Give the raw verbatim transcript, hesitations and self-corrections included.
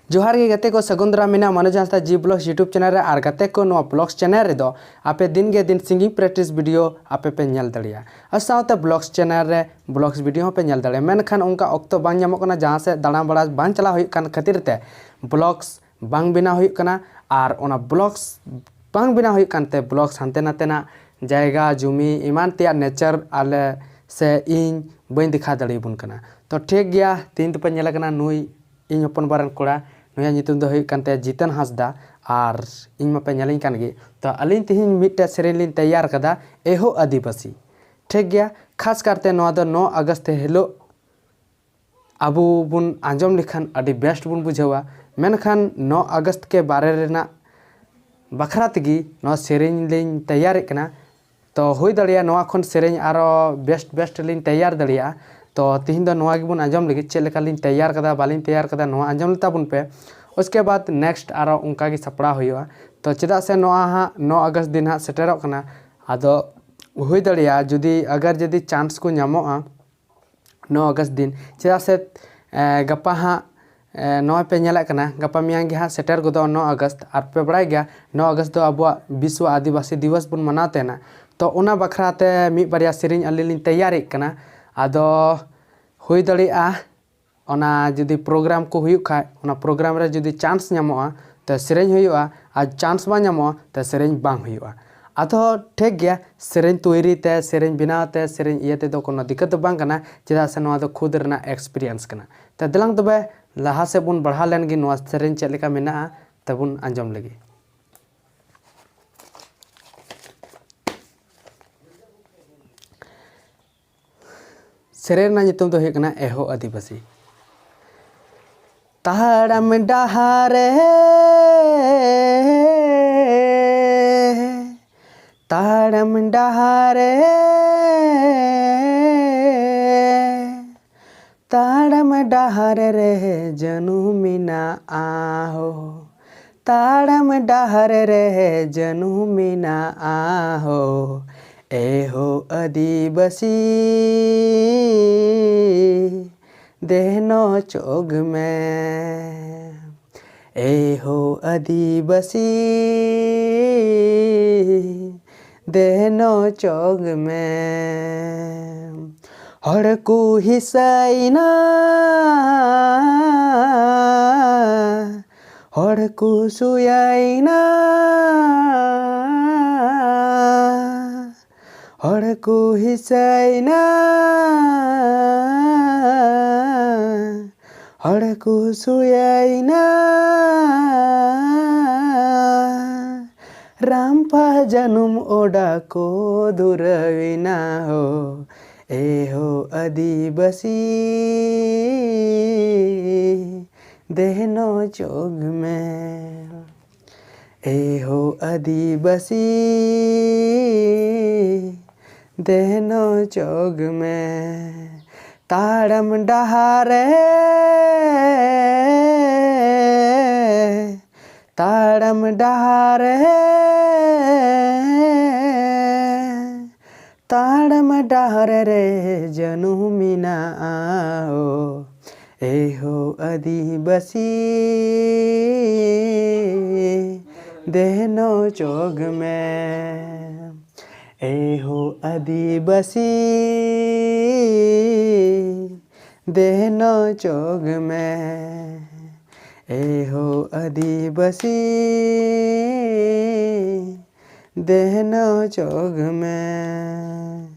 ᱡᱚᱦᱟᱨ ᱜᱮ ᱜᱟᱛᱮ ᱠᱚ, ᱥᱟᱹᱜᱩᱱ ᱫᱟᱨᱟᱢ ᱢᱮᱱᱟᱜᱼᱟ ᱢᱟᱱᱚᱡᱽ ᱦᱟᱸᱥᱫᱟ ᱡᱤ ᱵᱞᱚᱜᱥ YouTube ᱪᱮᱱᱮᱞ ᱨᱮ᱾ ᱟᱨ ᱜᱟᱛᱮ ᱠᱚ, ᱱᱚᱣᱟ ᱵᱞᱚᱜᱥ ᱪᱮᱱᱮᱞ ᱨᱮᱫᱚ ᱟᱯᱮ ᱫᱤᱱ ᱜᱮ ᱫᱤᱱ ᱥᱤᱝᱜᱤᱝ ᱯᱨᱮᱠᱴᱤᱥ ᱵᱷᱤᱰᱤᱭᱳ ᱟᱯᱮ ᱯᱮ ᱧᱮᱞ ᱫᱟᱲᱮᱭᱟᱜᱼᱟ᱾ ᱟᱨ ᱥᱟᱶᱛᱮ ᱵᱞᱚᱜᱥ ᱪᱮᱱᱮᱞ ᱨᱮ ᱵᱞᱚᱜᱥ ᱵᱷᱤᱰᱤᱭᱳ ᱦᱚᱸ ᱯᱮ ᱧᱮᱞ ᱫᱟᱲᱮᱭᱟᱜᱼᱟ᱾ ᱢᱮᱱᱠᱷᱟᱱ ᱚᱱᱠᱟ ᱚᱠᱛᱚ ᱵᱟᱝ ᱧᱟᱢᱚᱜ ᱠᱟᱱᱟ, ᱡᱟᱦᱟᱸ ᱥᱮᱫ ᱫᱟᱬᱟ ᱵᱟᱲᱟ ᱵᱟᱝ ᱪᱟᱞᱟᱣ ᱦᱩᱭᱩᱜ ᱠᱟᱱ ᱠᱷᱟᱹᱛᱤᱨ ᱛᱮ ᱵᱞᱚᱜᱥ ᱵᱟᱝ ᱵᱮᱱᱟᱣ ᱦᱩᱭᱩᱜ ᱠᱟᱱᱟ᱾ ᱟᱨ ᱚᱱᱟ ᱵᱞᱚᱜᱥ ᱵᱟᱝ ᱵᱮᱱᱟᱣ ᱦᱩᱭᱩᱜ ᱠᱟᱱᱛᱮ ᱵᱞᱚᱜᱥ ᱦᱟᱱᱛᱮ ᱱᱟᱛᱮᱱᱟᱜ ᱡᱟᱭᱜᱟ ᱡᱩᱢᱤ ᱮᱢᱟᱱ ᱛᱮᱭᱟᱜ ᱱᱮᱪᱟᱨ ᱟᱞᱮ ᱥᱮ ᱤᱧ ᱵᱟᱹᱧ ᱫᱮᱠᱷᱟᱣ ᱫᱟᱲᱮᱭᱟᱵᱚᱱ ᱠᱟᱱᱟ᱾ ᱛᱚ ᱴᱷᱤᱠ ᱜᱮᱭᱟ, ᱛᱮᱦᱮᱧ ᱫᱚᱯᱮ ᱧᱮᱞ ᱠᱟᱱᱟ ᱱᱩᱭ ᱤᱧ ᱦᱚᱯᱚᱱ ᱵᱟ ᱨᱮᱱ ᱠᱚᱲᱟ, ᱱᱩᱭᱟᱜ ᱧᱩᱛᱩᱢ ᱫᱚ ᱦᱩᱭᱩᱜ ᱠᱟᱱ ᱛᱟᱭᱟ ᱡᱤᱛᱚᱱ ᱦᱟᱸᱥᱫᱟ᱾ ᱟᱨ ᱤᱧ ᱢᱟᱯᱮ ᱧᱮᱞᱤᱧ ᱠᱟᱱ ᱜᱮ᱾ ᱛᱚ ᱟᱹᱞᱤᱧ ᱛᱮᱦᱮᱧ ᱢᱤᱫᱴᱮᱡ ᱥᱮᱨᱮᱧ ᱞᱤᱧ ᱛᱮᱭᱟᱨ ᱠᱟᱫᱟ, ᱮᱦᱳ ᱟᱹᱫᱤᱵᱟᱹᱥᱤ᱾ ᱴᱷᱤᱠ ᱜᱮᱭᱟ, ᱠᱷᱟᱥ ᱠᱟᱨᱛᱮ ᱱᱚᱣᱟ ᱫᱚ ᱱᱚ ᱟᱜᱚᱥᱴ ᱦᱤᱞᱳᱜ ᱟᱵᱚ ᱵᱚᱱ ᱟᱸᱡᱚᱢ ᱞᱮᱠᱷᱟᱱ ᱟᱹᱰᱤ ᱵᱮᱥᱴ ᱵᱚᱱ ᱵᱩᱡᱷᱟᱹᱣᱟ᱾ ᱢᱮᱱᱠᱷᱟᱱ ᱱᱚ ᱟᱜᱚᱥᱴ ᱠᱮ ᱵᱟᱨᱮ ᱨᱮᱱᱟᱜ ᱵᱟᱠᱷᱨᱟ ᱛᱮᱜᱮ ᱱᱚᱣᱟ ᱥᱮᱨᱮᱧ ᱞᱤᱧ ᱛᱮᱭᱟᱨᱮᱫ ᱠᱟᱱᱟ᱾ ᱛᱚ ᱦᱩᱭ ᱫᱟᱲᱮᱭᱟᱜᱼᱟ ᱱᱚᱣᱟ ᱠᱷᱚᱱ ᱥᱮᱨᱮᱧ ᱟᱨᱚ ᱵᱮᱥᱴ ᱵᱮᱥᱴ ᱞᱤᱧ ᱛᱮᱭᱟᱨ ᱫᱟᱲᱮᱭᱟᱜᱼᱟ᱾ ᱛᱚ ᱛᱤᱦᱤᱧ ᱫᱚ ᱱᱚᱣᱟ ᱜᱮᱵᱚᱱ ᱟᱸᱡᱚᱢ ᱞᱟᱹᱜᱤᱫ, ᱪᱮᱫ ᱞᱮᱠᱟ ᱞᱤᱧ ᱛᱮᱭᱟᱨ ᱠᱟᱫᱟ ᱵᱟᱞᱤᱧ ᱛᱮᱭᱟᱨ ᱠᱟᱫᱟ, ᱱᱚᱣᱟ ᱟᱸᱡᱚᱢ ᱞᱮ ᱛᱟᱵᱚᱱ ᱯᱮ᱾ ᱩᱥᱠᱮ ᱵᱟᱫ ᱱᱮᱠᱥᱴ ᱟᱨᱚ ᱚᱱᱠᱟ ᱜᱮ ᱥᱟᱯᱲᱟᱣ ᱦᱩᱭᱩᱜᱼᱟ᱾ ᱛᱚ ᱪᱮᱫᱟᱜ ᱥᱮ ᱱᱚᱣᱟ ᱦᱟᱸᱜ ᱱᱚ ᱟᱜᱚᱥᱴ ᱫᱤᱱ ᱦᱟᱸᱜ ᱥᱮᱴᱮᱨᱚᱜ ᱠᱟᱱᱟ᱾ ᱟᱫᱚ ᱦᱩᱭ ᱫᱟᱲᱮᱭᱟᱜᱼᱟ ᱡᱩᱫᱤ ᱟᱜᱟᱨ ᱡᱩᱫᱤ ᱪᱟᱱᱥ ᱠᱚ ᱧᱟᱢᱚᱜᱼᱟ ᱱᱚ ᱟᱜᱚᱥᱴ ᱫᱤᱱ, ᱪᱮᱫᱟᱜ ᱥᱮ ᱮ, ᱜᱟᱯᱟ ᱦᱟᱸᱜ ᱮ, ᱱᱚᱜᱼᱚᱭ ᱯᱮ ᱧᱮᱞᱮᱫ ᱠᱟᱱᱟ, ᱜᱟᱯᱟ ᱢᱮᱭᱟᱝ ᱜᱮ ᱦᱟᱸᱜ ᱥᱮᱴᱮᱨ ᱜᱚᱫᱚᱜᱼᱟ ᱱᱚ ᱟᱜᱚᱥᱴ᱾ ᱟᱨ ᱯᱮ ᱵᱟᱲᱟᱭ ᱜᱮᱭᱟ ᱱᱚ ᱟᱜᱚᱥᱴ ᱫᱚ ᱟᱵᱚᱣᱟᱜ ᱵᱤᱥᱣᱚ ᱟᱹᱫᱤᱵᱟᱹᱥᱤ ᱫᱤᱵᱚᱥ ᱵᱚᱱ ᱢᱟᱱᱟᱣ ᱛᱟᱦᱮᱱᱟ᱾ ᱛᱚ ᱚᱱᱟ ᱵᱟᱠᱷᱨᱟ ᱛᱮ ᱢᱤᱫ ᱵᱟᱨᱭᱟ ᱥᱮᱨᱮᱧ ᱟᱹᱞᱤᱧ ᱞᱤᱧ ᱛᱮᱭᱟᱨᱮᱫ ᱠᱟᱱᱟ᱾ ᱟᱫᱚ ᱦᱩᱭ ᱫᱟᱲᱮᱭᱟᱜᱼᱟ ᱚᱱᱟ ᱡᱩᱫᱤ ᱯᱨᱳᱜᱨᱟᱢ ᱠᱚ ᱦᱩᱭᱩᱜ ᱠᱷᱟᱡ, ᱚᱱᱟ ᱯᱨᱳᱜᱨᱟᱢ ᱨᱮ ᱡᱩᱫᱤ ᱪᱟᱱᱥ ᱧᱟᱢᱚᱜᱼᱟ ᱛᱚ ᱥᱮᱨᱮᱧ ᱦᱩᱭᱩᱜᱼᱟ, ᱟᱨ ᱪᱟᱱᱥ ᱵᱟᱝ ᱧᱟᱢᱚᱜᱼᱟ ᱛᱚ ᱥᱮᱨᱮᱧ ᱵᱟᱝ ᱦᱩᱭᱩᱜᱼᱟ᱾ ᱟᱫᱚ ᱴᱷᱤᱠ ᱜᱮᱭᱟ, ᱥᱮᱨᱮᱧ ᱛᱳᱭᱨᱤ ᱛᱮ, ᱥᱮᱨᱮᱧ ᱵᱮᱱᱟᱣ ᱛᱮ, ᱥᱮᱨᱮᱧ ᱤᱭᱟᱹ ᱛᱮᱫᱚ ᱠᱳᱱᱳ ᱫᱤᱠᱠᱟᱛ ᱫᱚ ᱵᱟᱝ ᱠᱟᱱᱟ, ᱪᱮᱫᱟᱜ ᱥᱮ ᱱᱚᱣᱟ ᱫᱚ ᱠᱷᱩᱫ ᱨᱮᱱᱟᱜ ᱮᱠᱥᱯᱤᱨᱤᱭᱮᱱᱥ ᱠᱟᱱᱟ᱾ ᱛᱚ ᱫᱮᱞᱟᱝ ᱛᱚᱵᱮ ᱞᱟᱦᱟ ᱥᱮᱫ ᱵᱚᱱ ᱵᱟᱲᱦᱟᱣ ᱞᱮᱱ ᱜᱮ, ᱱᱚᱣᱟ ᱥᱮᱨᱮᱧ ᱪᱮᱫ ᱞᱮᱠᱟ ᱢᱮᱱᱟᱜᱼᱟ ᱛᱮᱵᱚᱱ ᱟᱸᱡᱚᱢ ᱞᱮᱜᱮ᱾ ᱥᱮᱨᱮᱧ ᱨᱮᱱᱟᱜ ᱧᱩᱛᱩᱢ ᱫᱚ ᱦᱩᱭᱩᱜ ᱠᱟᱱᱟ ᱮᱦᱳ ᱟᱹᱫᱤᱵᱟᱹᱥᱤ᱾ ᱛᱟᱲᱟᱢ ᱰᱟᱦᱟᱨ ᱨᱮ, ᱛᱟᱲᱟᱢ ᱰᱟᱦᱟᱨ ᱨᱮ, ᱛᱟᱲᱟᱢ ᱰᱟᱦᱟᱨ ᱨᱮ ᱡᱟᱹᱱᱩ ᱢᱮᱱᱟᱜᱼᱟ ᱦᱳ, ᱛᱟᱲᱟᱢ ᱰᱟᱦᱟᱨ ᱨᱮ ᱡᱟᱹᱱᱩ ᱢᱮᱱᱟᱜᱼᱟ ᱦᱳ, ᱮᱦᱳ ᱟᱹᱫᱤᱵᱟᱹᱥᱤ ᱫᱮᱱ ᱚᱪᱚᱜᱽ ᱢᱮ᱾ ᱮ ᱦᱳ ᱟᱹᱫᱤᱵᱟᱹᱥᱤ, ᱫᱮᱱᱚ ᱪᱚᱜᱽ ᱢᱮ᱾ ᱦᱚᱲ ᱠᱚ ᱦᱤᱥᱟᱹᱭᱮᱱᱟ, ᱦᱚᱲ ᱠᱚ ᱥᱩᱭᱟᱭᱮᱱᱟ, ᱦᱚᱲ ᱠᱚ ᱦᱤᱥᱟᱹᱭᱮᱱᱟ, ᱦᱚᱲ ᱠᱚ ᱥᱩᱭᱟᱭᱮᱱᱟ᱾ ᱨᱟᱢᱯᱷᱟ ᱡᱟᱹᱱᱩᱢ ᱚᱰᱟ ᱠᱚ ᱫᱷᱩᱨᱟᱹᱣᱮᱱᱟ ᱦᱳ, ᱮ ᱦᱳ ᱟᱹᱫᱤᱵᱟᱹᱥᱤ, ᱫᱮᱱᱚ ᱪᱚᱜᱽ ᱢᱮ᱾ ᱮ ᱦᱳ ᱟᱹᱫᱤᱵᱟᱹᱥᱤ, ᱫᱮᱱᱚ ᱪᱚᱜᱽ ᱢᱮ᱾ ᱛᱟᱲᱟᱢ ᱰᱟᱦᱟᱨ ᱨᱮ, ᱛᱟᱲᱟᱢ ᱰᱟᱦᱟᱨ ᱨᱮ, ᱛᱟᱲᱟᱢ ᱰᱟᱦᱟᱨ ᱨᱮ ᱡᱟᱹᱱᱩᱢ ᱢᱮᱱᱟᱜᱼᱟ ᱳ, ᱮ ᱦᱳ ᱟᱹᱫᱤᱵᱟᱹᱥᱤ, ᱫᱮᱱᱚ ᱪᱚᱜᱽ ᱢᱮ᱾ ᱮ ᱦᱳ ᱟᱹᱫᱤᱵᱟᱹᱥᱤ, ᱫᱮᱱᱚ ᱪᱚᱜᱽ ᱢᱮ᱾ ᱮ ᱦᱳ ᱟᱹᱫᱤᱵᱟᱹᱥᱤ, ᱫᱮᱱᱚ ᱪᱚᱜᱽ ᱢᱮ᱾